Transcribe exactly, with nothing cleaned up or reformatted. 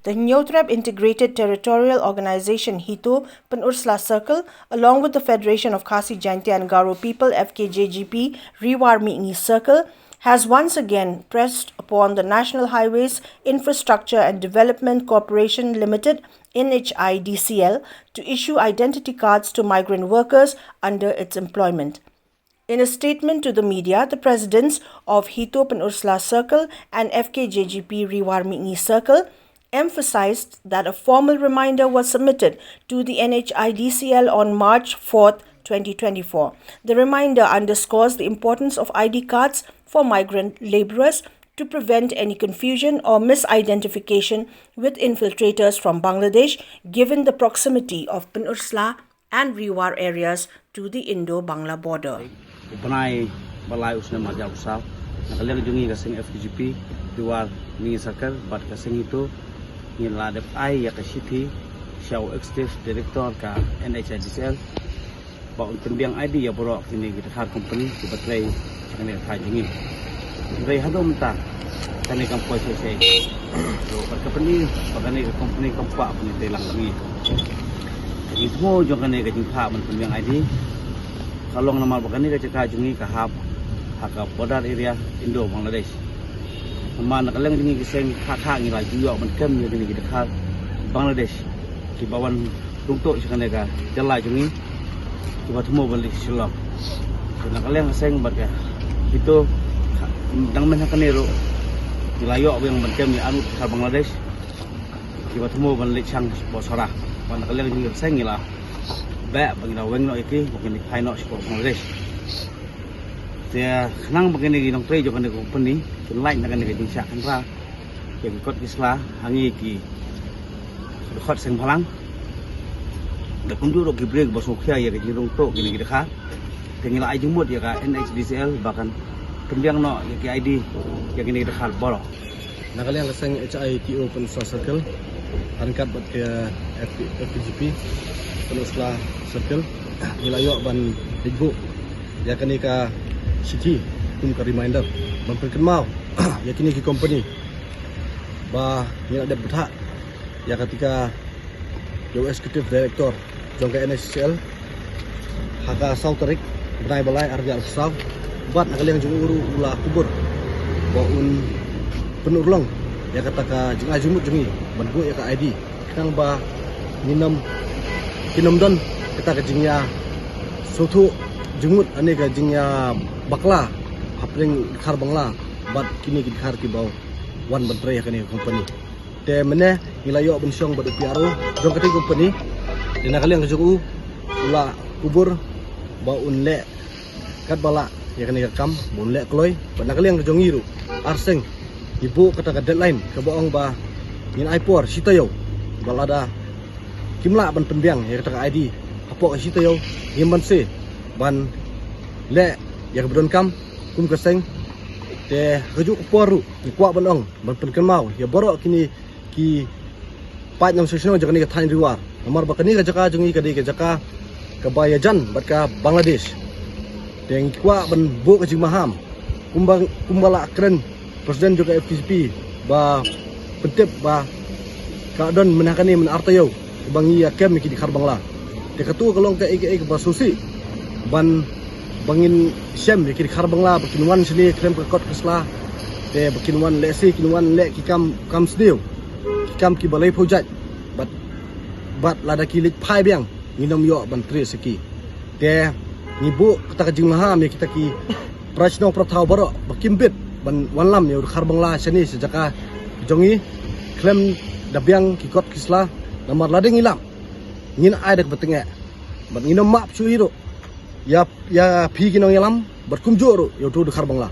The Hynñiewtrep Integrated Territorial Organization, HITO, Pynursla Circle, along with the Federation of Khasi Jaintia and Garo People, F K J G P, Ri War Mihngi Circle, has once again pressed upon the National Highways Infrastructure and Development Corporation Limited, N H I D C L, to issue identity cards to migrant workers under its employment. In a statement to the media, the presidents of HITO Pynursla Circle and F K J G P Ri War Mihngi Circle emphasized that a formal reminder was submitted to the N H I D C L on March fourth, twenty twenty-four. The reminder underscores the importance of I D cards for migrant laborers to prevent any confusion or misidentification with infiltrators from Bangladesh, given the proximity of Pynursla and Ri War areas to the Indo-Bangla border. U bnai ba lai u snem ar hajar arphew saw, na ka liang jong ngi ka seng F K J G P Ri War Mihngi Circle bad ka seng HITO, ngi la dep ai ïa ka shithi sha u Executive Director ka N H I D C L ba un pynbiang I D ïa baroh kine ki dkhar company kiba trei sha kane ka thaw jong ngi. Hynrei haduh mynta kane kam poi shisha. Bad ka pynbna ba kane ka company kam kwah ban ïatrei lang bad ngi. Ka jingthmu jong kane ka jingkwah ban pynbiang I D ka long namar ba kane ka jaka jong ngi ka hap ha ka border area Indo-Bangladesh. Namar na ka liang jong ngi ki seng kha kha ngi la ju ïoh ban kem ïa kine ki dkhar Bangladesh kiba wan rung tuh sha kane ka jylla jong ngi kiba thmu ban leit Shillong. Te na ka liang ka seng bad ka HITO, dang mynta kane ruh ngi la ïoh biang ban kem ïa arngut dkhar Bangladesh kiba thmu ban leit shang Bosora. Bad na ka liang jong ngi ka seng ngi la beh ba ngi la weng noh ïa ki ba kin phai noh sha Bangladesh. Te khnang ba kine ki nongtrei jong kane ka company kin lait na kane ka jingshah khynra ïa ki kot ki sla ha ngi ki dkhot seng bhalang. Da kumjuh ruh ki briew ba sngewkhia ïa ka jingrung tuh kine ki dkhar. Te ngi la ai jingmut ïa ka N H D C L ba kan pynbiang noh ïa ki I D ïa kine ki dkhar baroh. Na ka liang ka seng H I T O Pynursla Circle ryngkat bad ka F P, F P G P Pynursla Circle ngi la ïoh ban leit buh ïa kane ka shithi kum ka reminder ban pynkynmaw ïa kine ki company ba ngi la dep bthah ïa kata ka ïa u Executive Director jong ka N H D C L ha ka saw tarik bnai ba lai ar hajar arphew saw. Bad na ka liang jong u ruh u la kubur ba un pynurlong ïa kata ka jingai jingmut jong ngi ban buh ïa ka I D khnang ba ngin ym, kin ym don kata ka jingïasngewthuh jingmut lane ka jingïabakla hapdeng dkhar Bangla bad kine ki dkhar kiba wan ban trei ha kane ka company. Te mynne ngi la ïoh ban shong bad u P R O jong kata ka company. Te na ka liang ka jong u u la kubur ba un leh katba lah ïa kane ka kam ba un leh kloi. Bad na ka liang ka jong ngi ruh ar seng ngi buh kata ka deadline kaba ong ba ngin ai por shi taïew ba lada kim lah ban pynbiang ïa kata ka I D hapoh ka shi taïew ngim banse ban leh ïa kaba donkam kum ka seng. Te ha kajuh ka por ruh ngi kwah ban ong ban pynkynmaw ïa baroh kine ki paid nongshong shnong jong kane ka thaiñ Ri War namar ba kane ka jaka jong ngi ka dei ka jaka kaba ïajan bad ka Bangladesh. Te ngi kwah ban buh ka jingmaham kumba, kumba la kren President jong ka F K J P ba pyntip ba ka don mynta kane mynta ar taïew ba ngi ïa kem ïa ki dkhar Bangla. Te kato ka long kaei kaei kaba sngewsih ban, ba ngin shem ïa ki dkhar Bangla ba kin wan shane khlem ka kot ka sla. Te ba kin wan lehse kin wan leh ki kam, kam sniew, ki kam kiba laiphew jait. Bad, bad lada ki leit phai biang ngin ym ïoh ban trei sha ki. Te ngi buh kata ka jingmaham ïa kita ki para shnong para thaw baroh ba kim bit ban wanlam ïa u dkhar Bangla shane sha jaka jong ngi khlem da biang ki kot ki sla. Namar lada ngi lap ngin ai da kaba tyngeh bad ngin ym map shuh hi ruh ïa, ïa phi ki nongïalam bad kumjuh ruh ïa uto u dkhar Bangla.